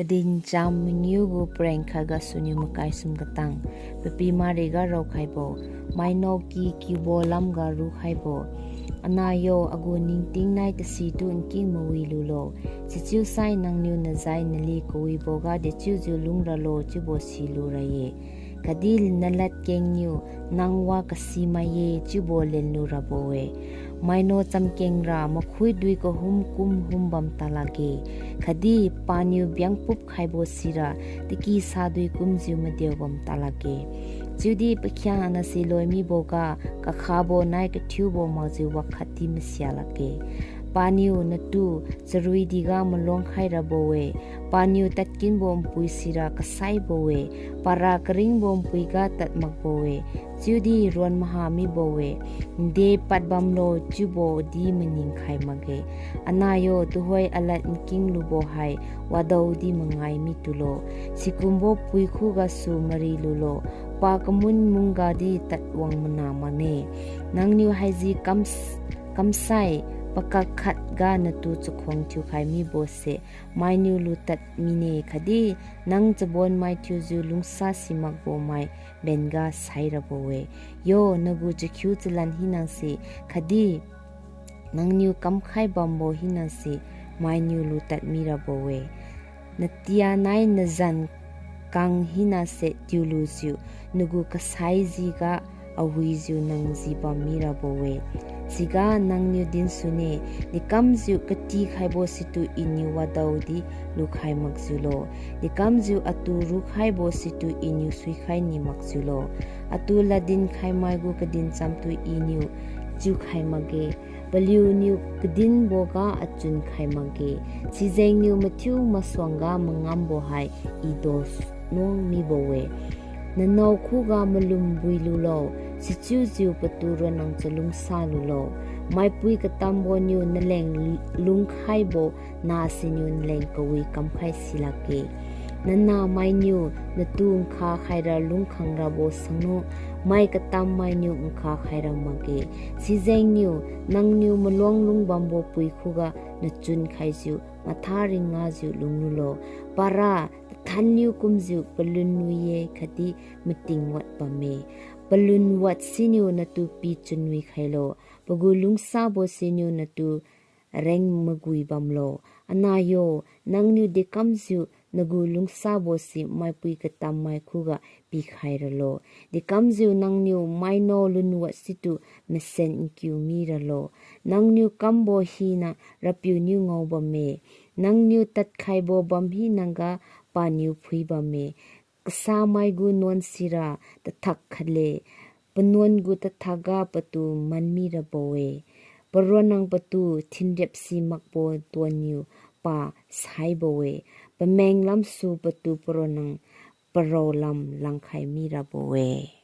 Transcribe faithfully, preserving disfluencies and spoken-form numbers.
Kadincham mangiu gu pareng khatgasuniu makai sum katang, papi mariga raokhaibo, maino ki kiubo lamga rukhaibo. Anah yo, agu ningting nai tasitu nking mawi lulo. Sichiusai nangniu nazai nali kawiboga dechiujiu lungralo chiubo silu ra-e. Khatdi naladkengniu nang wa kasimai-e chiubo lenlu rabo-e. Maino chamkeng ra makhuidui kahum kum hum bam talakge, khatdi paniu biangpup khaibo sira takisadui kumjiu madeu bam talakge. Chiudi pakhiangnase loimiboga kakhabo nai kathiubo makjiu wakhatdi masia lakge. Paniu natu charuidiga maluang khai rabo-e, paniu tadkinbo npui sira kasaibo-e, para karingbo npuiga tad makbo-e, chiudi ruan maha mibo-e, nde pad bamlo chiubo di maning khai makge. Anah yo, tuhoi alad nking lubo hai wadaodi mangai mitulo, sikumbo pui khugasu mari lulo, pa kamun munggadi tadwang mana makne. Nangniu haisi kam, kamsai pakak khatga natu chakhuang thiukhai mibose mainiu lutad mine, khatdi nang chabonmai thiujiu lungsa simakbo mai benga sai rabo-e. Yo, nagu chakhiu chalan hinase, khatdi nangniu kamkhai bambo hinase mainiu lutad mirabo-e. Natia nai nazan kang hinase tiulujiu, nagu kasaijiga awijiu nang jibam mirabo-e. Siga nangniu dinsune, dekamjiu katikhaibo situ Iniu wadaodi lukhai makjiulo, dekamjiu atu rukhaibo situ Iniu suikhai ni makjiulo. Atu ladin khaimai gu kadinchamtu Iniu chiukhai makge, paliuniu kadinboga achun khai makge. Sijengniu mathiu masuangga mangambo hai I donuang mibo-e. Nanao khuga malum bui lulo, sichiujiu patu ronnang chalungsa lulo. Maipui katamboniu naleng lungkhaibo nah siniu naleng kawi kamkhai silakge. Nanahmainiu natu nkha khaira lungkhang rabo sangnu, mai katammainiu nkha khaira makge. Sijengniu nangniu maluang lungbambo pui khuga nachun khaijiu matha ringajiu lunglulo. Para tathanniu kumjiu palun wi-e khatdi mating wad bamme. Palun wad siniu natu pichun wi khailo, pagu lungsabo siniu natu reng magui bamlo. Anah yo, nangniu dekamjiu nagu lungsabose maipui katammai khuga pikhai ralo, dekamjiu nangniu maino lunwad situ masen nkiu miralo. Nangniu kambo hina RAPIU niu ngao bamme. Nangniu tadkhaibo bam hinaga paniu phui bamme. Kasamai gu nuan sira tathak khatle, panuan gu tathakga patu man mirabo-e. Paronnang patu thinriap si makbo tuanniu pa saibo-e. Pameng lamsu patu paronnang parao lam langkhai mirabo-e.